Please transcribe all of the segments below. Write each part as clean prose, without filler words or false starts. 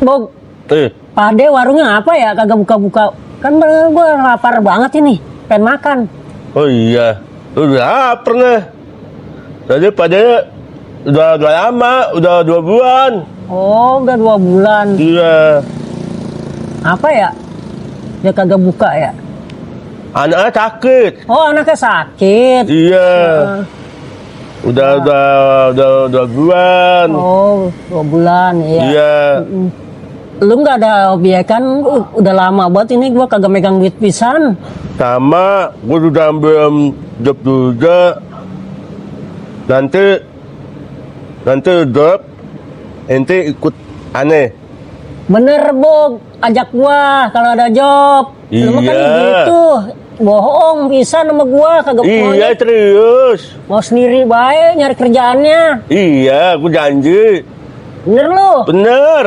Bog, Pade warungnya apa ya? Kagak buka-buka. Kan gue lapar banget ini, pengen makan. Oh iya, udah pernah. Jadi Pade udah lama, udah 2 bulan. Oh, udah 2 bulan. Iya. Apa ya? Dia kagak buka ya? Anaknya sakit. Oh, anaknya sakit. Iya. Udah 2 bulan. Oh, 2 bulan, iya. Iya. Lu nggak ada hobi kan? Udah lama banget ini gua kagak megang duit pisan. Sama, gue udah ambil job juga. Nanti job, ente ikut aneh. Bener, Bog. Ajak gua kalau ada job. Lu mah kan Iya. gitu. Bohong pisan sama gua, kagak mau. Iya serius. Mau sendiri baik nyari kerjaannya. Iya, gue janji. Bener lu. Bener.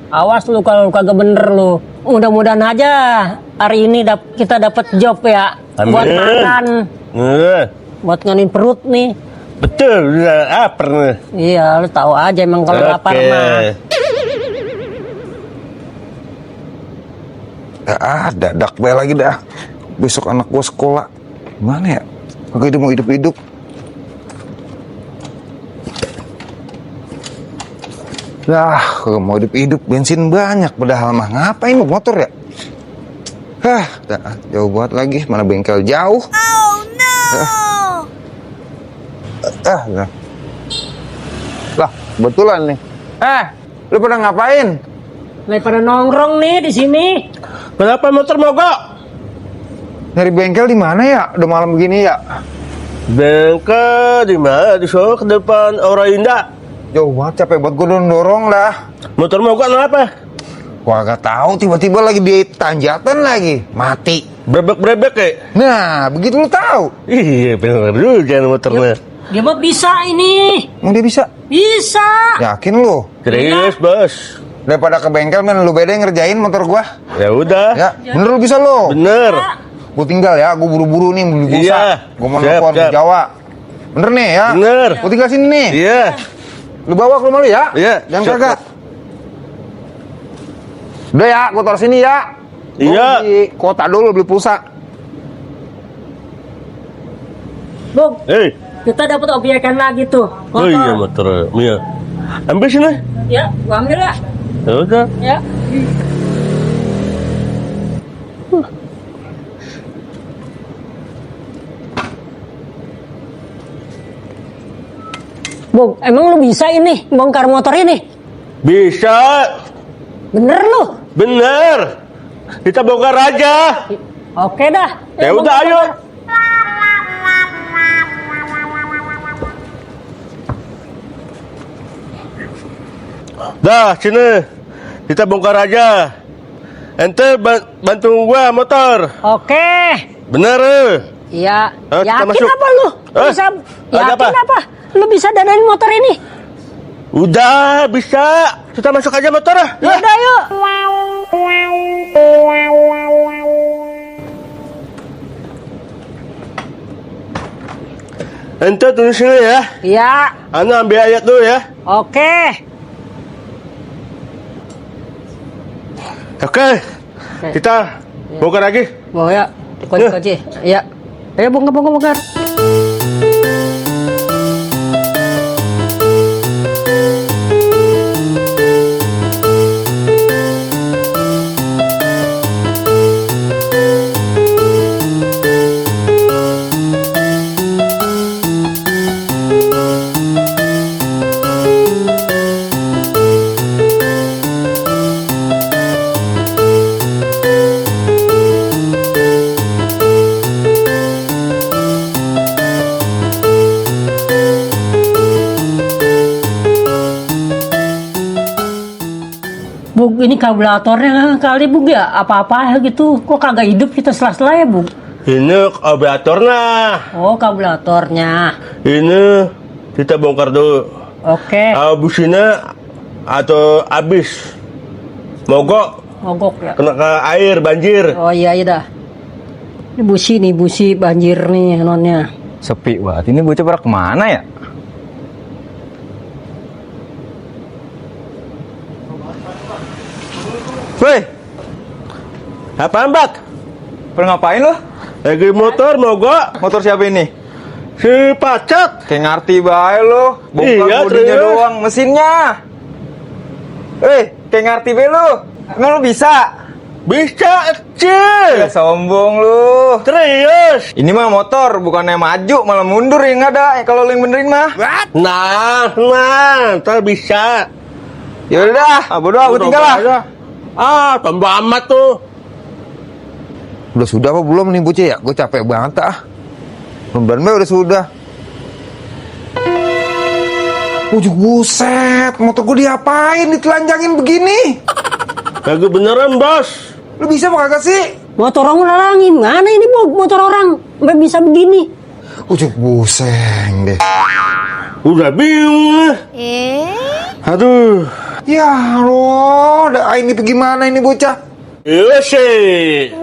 Awas lu kalau kagak bener lu. Mudah-mudahan aja hari ini kita dapat job ya. Amin. Buat makan. Buat nganin perut nih. Betul, udah lapar nih. Iya, lu tahu aja emang kalau lapar mah. Dadak bae lagi dah. Besok anak gua sekolah. Gimana ya? Kagak mau hidup-hidup. Kagak mau hidup-hidup. Bensin banyak padahal mah. Ngapain lu motor ya? Jauh banget lagi. Mana bengkel jauh. Oh no. Lah, kebetulan nih. Lu pada ngapain? Lagi pada nongkrong nih di sini. Kenapa motor mogok? Nyari bengkel di mana ya? Udah malam begini ya? Bengkel di mana? Di sono ke depan Aura Indah. Jauh banget, capek buat gue dorong lah. Motor mogok kenapa? Gua gak tahu, tiba-tiba lagi di tanjatan lagi mati. Brebek ya? Nah, begitu lu tahu. Iya bener juga motornya. Dia mah bisa ini. Emang dia bisa? Bisa. Yakin lu? Serius bos? Daripada ke bengkel men lu beda yang ngerjain motor gua. Ya udah. Ya, bener lu bisa lu. Bener. Gua tinggal ya, gua buru-buru nih beli pulsa. Iya. Gua mau Siap, nelfon ke siap. Jawa. Bener nih ya? Bener. Gua tinggal sini nih. Iya. Lu bawa ke rumah lu ya? Iya. Jangan Siap, kagak. siap. Udah ya, gua taruh sini ya. Gua Iya. beli kota dulu beli pulsa. Bog, Hei. kita dapat obyekan lagi tuh. Oh iya motor. Iya. Ambil sini. Ya, gua ambil ya. Ya udah. Ya. Bog, emang lu bisa ini bongkar motor ini? Bisa. Bener lu? Bener. Kita bongkar aja. Oke dah. Ya udah bongkar. ayo. Dah sini. Kita bongkar aja. Ente bantu gua motor. Oke. Bener. Iya. Kita Yakin masuk. apa lu? Bisa? Ada Yakin apa? apa? Lu bisa danain motor ini? Udah bisa. Kita masuk aja motor. Ya udah yuk. Ente tunggu sini ya. Iya. Ana ambil ayat dulu ya. Oke. Oke. Kita bongkar lagi. Mau ya. Kunci. Iya. Ayo bongkar. Bug, ini karburatornya kali Bug ya? Apa-apa gitu. Kok kagak hidup kita sela-sela ya Bug? Ini karburatornya. Oh, karburatornya. Ini kita bongkar dulu. Oke. Businya atau habis mogok Mogok ya. kena ke air banjir. Oh iya dah. Ini busi banjir nih nonnya. Sepi banget. Ini bocah pada kemana ya? Woi, Apaan, Bak? pada ngapain lo? Lagi motor mogok. Motor siapa ini? Si Pacet. Kayak ngerti bae lo. Bongkar Iya, bodinya serius. doang, mesinnya. Kayak ngerti bae lo. Emang lo bisa? Bisa, Ya kecil. sombong lo. Serius. Ini mah motor, bukannya maju malah mundur yang ada. Kalau lo yang benerin mah. Nah, ntar bisa. Ya udah, bodo aku tinggal lah. Tambah amat tuh. Udah sudah apa belum nih bocah ya? Gue capek banget ah. Mudah-mudahan udah sudah. Ujuk buset, motor gue diapain? Ditelanjangin begini? Lagi beneran, Bos. Lu bisa apa kagak sih? Motor orang larangin. Mana ini Bog? Motor orang. Sampai bisa begini. Ujuk buseng deh. Udah bingung. Aduh. Ya Allah, ini gimana ini bocah? Iya sih.